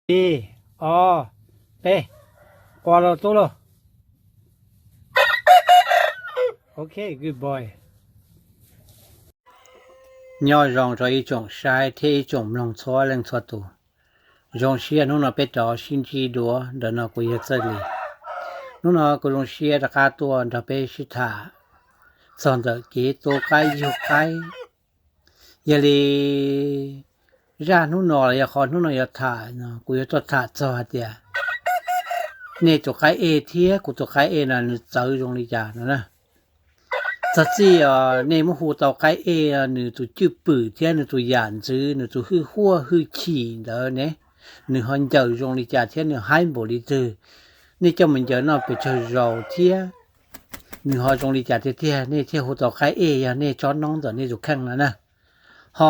Ib, ob, peb, qua los tub lauj. Ok, good boy. Nyob zoo rau ib tsoom saib thiab ib tsoom mloog txhua leej txhua tus. Zoo siab hnub no peb rov sib ntsib dua, ntawm no kuv yog Txawj Lis. Hnub no kuv zoo siab rov qab tuaj nrog peb sib tham txog ntawm kev tu qaib yug qaib. Yog li zaj hnub no los yog qhov hnub no yuav tham no, kuv yuav tuaj tham txog hais tias nej tus qaib ej thiab kuv tus qaib ej no nws txawv zoo li cas no na. Txog txij os nej muab hu tau qaib ej nws tus cwj pwm thiab nws tus yam ntxwv, nws tus hwj huaj hwj chim ntawd ne, nws ho ncaws zoo li cas thiab nws haib npaum li twg. Nej coj mus ncaws noj pes tsawg zaus thiab nws ho zoo li cas tiag tiag nej thiaj hu tau qaib ej yog nej tsob noob ntawm nej tus kheej no na. Ho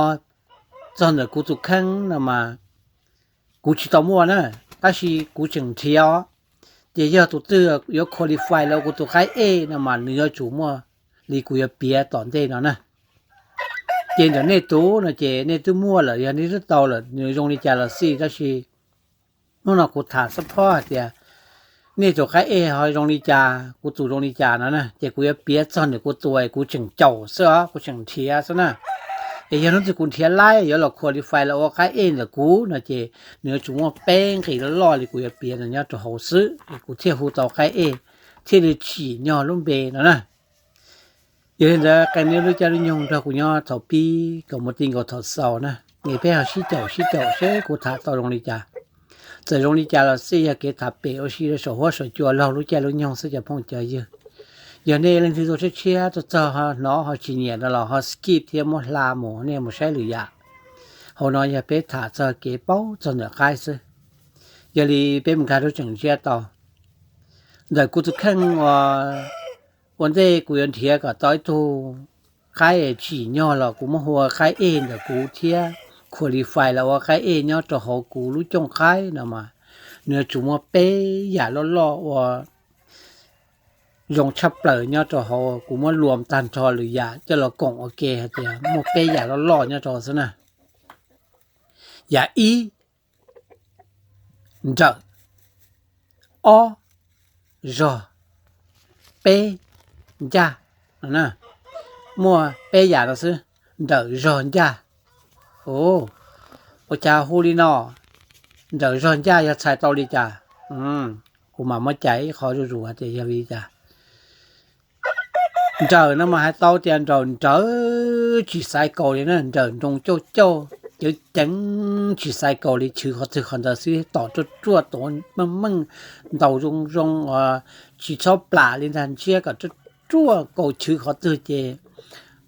txog ntawm kuv tus kheej no mas kuv tsis tau muaj na, tab sis kuv tseem nrhiav os. Ces yog tus twg yuav qualify los kuv tus qaib ej no mas nws yuav tsum muaj li kuv yuav piav tom ntej no na. Ces ntawm nej tus no ces nej twb muaj lawm, yog nej twb tau lawm nws zoo li cas los xij, tab sis hnub no kuv tham support hais tias nej tus qaib ej ho zoo li cas, kuv tus zoo li cas no na, ces kuv yuav piav txog ntawm kuv tus, kuv tseem caum xwb os, kuv tseem nrhiav xwb na. Es yog hnub twg kuv nrhiav laib yuav los qualify los ua qaib ej ntawm kuv no ces nws yuav tsum muaj peb nqis loj loj li kuv yuav piav ntawd nyob rau hauv xwb es kuv thiaj hu tau qaib ej, thiaj li tsim nyog lub npe no na. Yog li ntawd qee nej lub caij lub nyoog nrog kuv nyob thaum pib kom mus ti nkaus thaum xaus na, es peb ho sib caum sib caum seb kuv tham tau zoo li cas. Txawm zoo li cas los xij yog kev tham pem ua si rau saum huab saum cua laug lub caij lub nyoog xwb cov phooj cov ywg. Yog nej leej twg tuaj tshiab tshiab tuaj txog ho hnov ho tsis nyiam no los ho skip thiab muab hla mus, nej mus saib lwm yam. Hauv no yog peb tham txog kev paub txog ntawm qaib xwb. Yog li peb mus nkag rau tseem ntsiab tau. Ntawm kuv tus kheej uas ua ntej kuv yuav nrhiav kom tau ib tug qaib tsim nyog los kuv muab hu ua qaib ej ntawm kuv thiab qualify los ua qaib ej nyob rau hauv kuv lub cooj qaib no mas nws yuav tsum muaj peb yam loj loj ua zoo tshaj plaws nyob rau hauv, kuv muab luam tag nrho lwm yam coj los koom ua ke hais tias muaj peb yam loj loj nyob rau xwb na. Yam ib, nrawm, ob, zog, peb, ncaj no na. Muaj peb yam no xwb, nrawm, zog, ncaj. Ua cas hu li no? Nrawm, zog, ncaj yog txhais tau li cas? Kuv mam muab cais ib qho zuj zus hais tias yog li cas. Nrawm no mas hais tau tias nrawm nrawm tsis xaiv kaus li na, nrawm nroo cauj cauj ceev ceev tsis xaiv kaus li, chwv qhov twg qhov ntawd xwb, tom ruaj ruaj tuav meej meej, ntaus zoo zoo, tsis txhob plam li ntag, ntsiab kom ruaj ruaj, kaus chwv qhov twg ces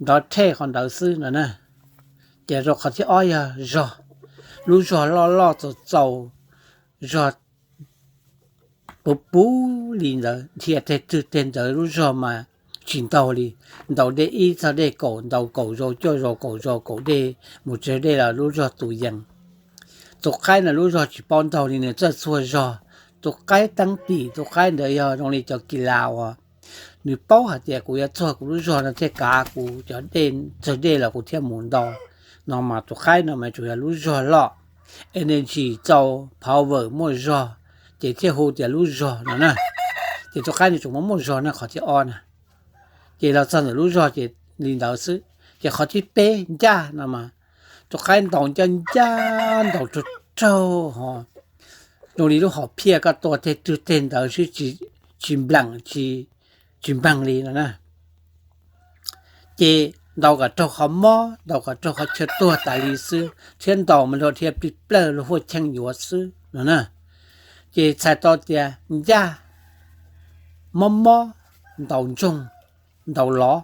nrov rhej qhov ntawd xwb no na. Ces rau qhov thib ob yog zog, lub zog loj loj txaus txaus, zog puv puv li ntawd, dhia teg twg teg ntawd, lub zog mas tsis ntaug li. Ntaus dej ib txog dej kaum, ntaus kaum zaus cuaj zaus kaum zaus kaum dej mus tsaws dej los lub zog tus yees. Tus qaib no lub zog tsis paub ntaug li, nws txawj txuag zog. Tus qaib teeb tim, tus qaib ntawd yog zoo li cov kis las uas nws paub hais tias kuv yuav txuag kuv lub zog no thiaj kav kuv cov dej, tsaws dej los kuv thiaj mus ntau no mas tus qaib no mas tsuas yog lub zog loj, energy txaus, power muaj zog, ces thiaj hu tias lub zog no na. Ces tus qaib no tsuas muaj muaj zog na, qhov thib ob na. Ces los txog ntawm lub zog ces li ntawd xwb. Ces qhov thib peb ncaj no mas tus qaib ntaus ncaj ncaj, ntaus raug raug ho zoo li lub hom phiaj koj tua teg twg teg ntawd xwb, tsis npleem, tsis npeeg li no na. Ces ntaus kom raug qhov mob, ntaus kom raug qhov chaw tuag tas li xwb, thiab ntaus mas luag dhia plig plawg luag huaj cheej yuav xwb no na. Ces txhais tau tias ncaj, mob mob, ntaus ntsoog, ntaus lov,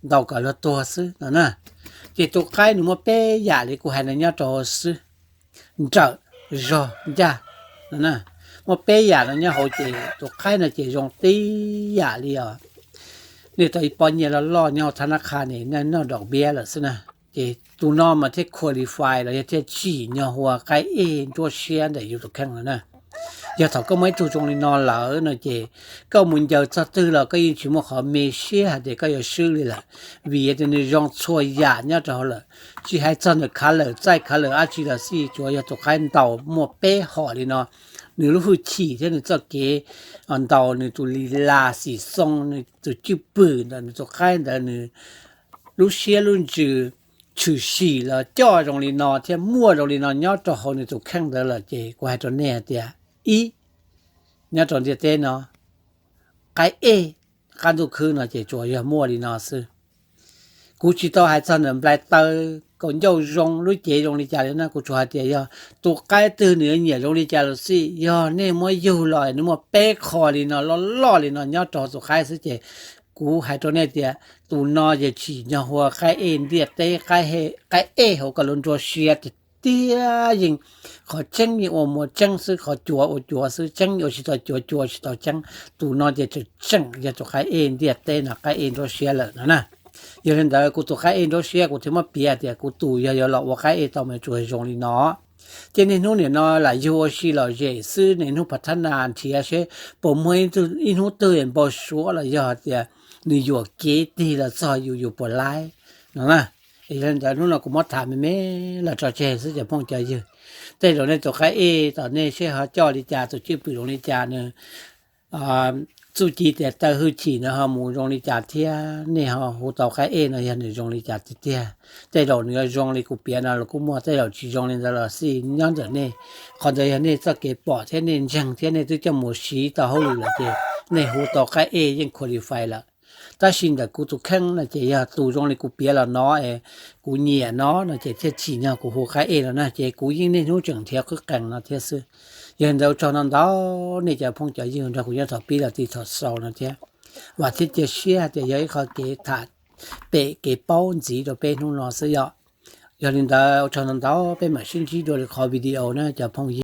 ntaus kom luag tuag xwb no na. Ces tus qaib nws muaj peb yam li kuv hais no nyob rau hauv xwb, nrawm, zog, ncaj no na. Muaj peb yam no nyob hauv ces tus qaib no ces zoo tib yam li os. Nej tau ib pob nyiaj loj loj nyob hauv thab nab qha ne, nej noj daum npiab lawm xwb na. Ces tus no mas thiaj qualify los yog thiaj tsim nyog ua qaib ej nruab siab ntawm yus tus kheej no na. Yog thaum koj muaj ib tug zoo li no lawm no ces koj mus ncaws txog twg los koj yeej tsis muaj qhov me siab hais tias koj yuav swb li lawm, vim tias nws zoo txhua yam nyob rau hauv lawm. Tsis hais txog nws khav lawm txaij khav lawm dab tsi los xij, tsuas yog tus qaib ntaus muaj peb hom li no, nws lub hwj chim thiab nws txoj kev ntaus, nws tus lis las xim xoo, nws tus cwj pwm ntawm nws tus qaib ntawd, nws lub siab lub ntsws tshwm sim los coj zoo li no thiab muaj zoo li no nyob rau hauv nws tus kheej ntawd lawm ces kuv hais rau nej hais tias, ib, nyob rau ntiaj teb no, qaib ej qab ntuj khwb no ces tsuas yog muaj li no xwb. Kuv tsis tau hais txog ntawm nplai taw, kaum ncauj zoo, lub cev zoo li cas li na, kuv tsuas hais tias yog tus qaib twg nws yuav nyiam zoo li cas los xij, yog nej muab yug los nws muaj peb qho li no loj loj li no nyob rau tus qaib xwb ces kuv hais rau nej tias tus no ces tsim nyog hu ua qaib ej ntiaj teb, qaib ej hauv koj lub nruab siab tiag tiag. Yeej qhov tseeb yeej ua muaj tseeb xwb, qhov cuav ua cuav xwb, tseeb yeej ua tsis tau cuav, cuav ua tsis tau tseeb. Tus no ces tseem tseem yog tus qaib ej ntiaj teb no, qaib ej nruab siab lawm no na. Yog li ntawd kuv tus qaib ej nruab siab kuv thiaj muab piav tias kuv tus yog yuav los ua qaib ej tau mas tsuas zoo li no. Ces niaj hnub nim no lam yug ua si lom zem xwb, niaj hnub phav thab nas nrhiav seb puas muaj ib hnub twg npau suav los yog tias nws yuam kev tig los txog yus, yus puas laib no na. Yog li ntawd hnub no kuv muab tham me me los tso tseg xwb cov phooj cov ywg. Tej zaum nej tus qaib ej tom nej seb ho coj li cas, tus cwj pwm zoo li cas, nws txuj ci tes taw hwj chim nws ho mus zoo li cas thiab nej ho hu tau qaib ej no yog nws zoo li cas tiag tiag. Tej zaum nws yuav zoo li kuv piav no los kuj muaj, tej zaum tsis zoo li ntawd los xij nyob ntawm nej. Qhov ntawd yog nej txoj kev pom thiab nej ntseeg thiab nej twb coj mus siv tau hauj lwm lawm ces nej hu tau qaib ej yeej qualify lawm. Tab sis ntawm kuv tus kheej no ces yog tus zoo li kuv piav los no es kuv nyiam no no ces thiaj tsim nyog kuv hu qaib ej no na, ces kuv yeej niaj hnub tseem nrhiav qwb qees no thiab xwb. Yog li ntawd ua tsaug ntau ntau nej cov phooj cov ywg nrog kuv nyob thaum pib los txog thaum xaus no thiab. Vam thiab cia siab hais tias yog ib qho kev tham pem kev paub ntxiv rau peb hnub no xwb yom. Yog li ntawd ua tsaug ntau ntau, peb mam sib ntsib dua lwm qhov video na cov phooj ywg.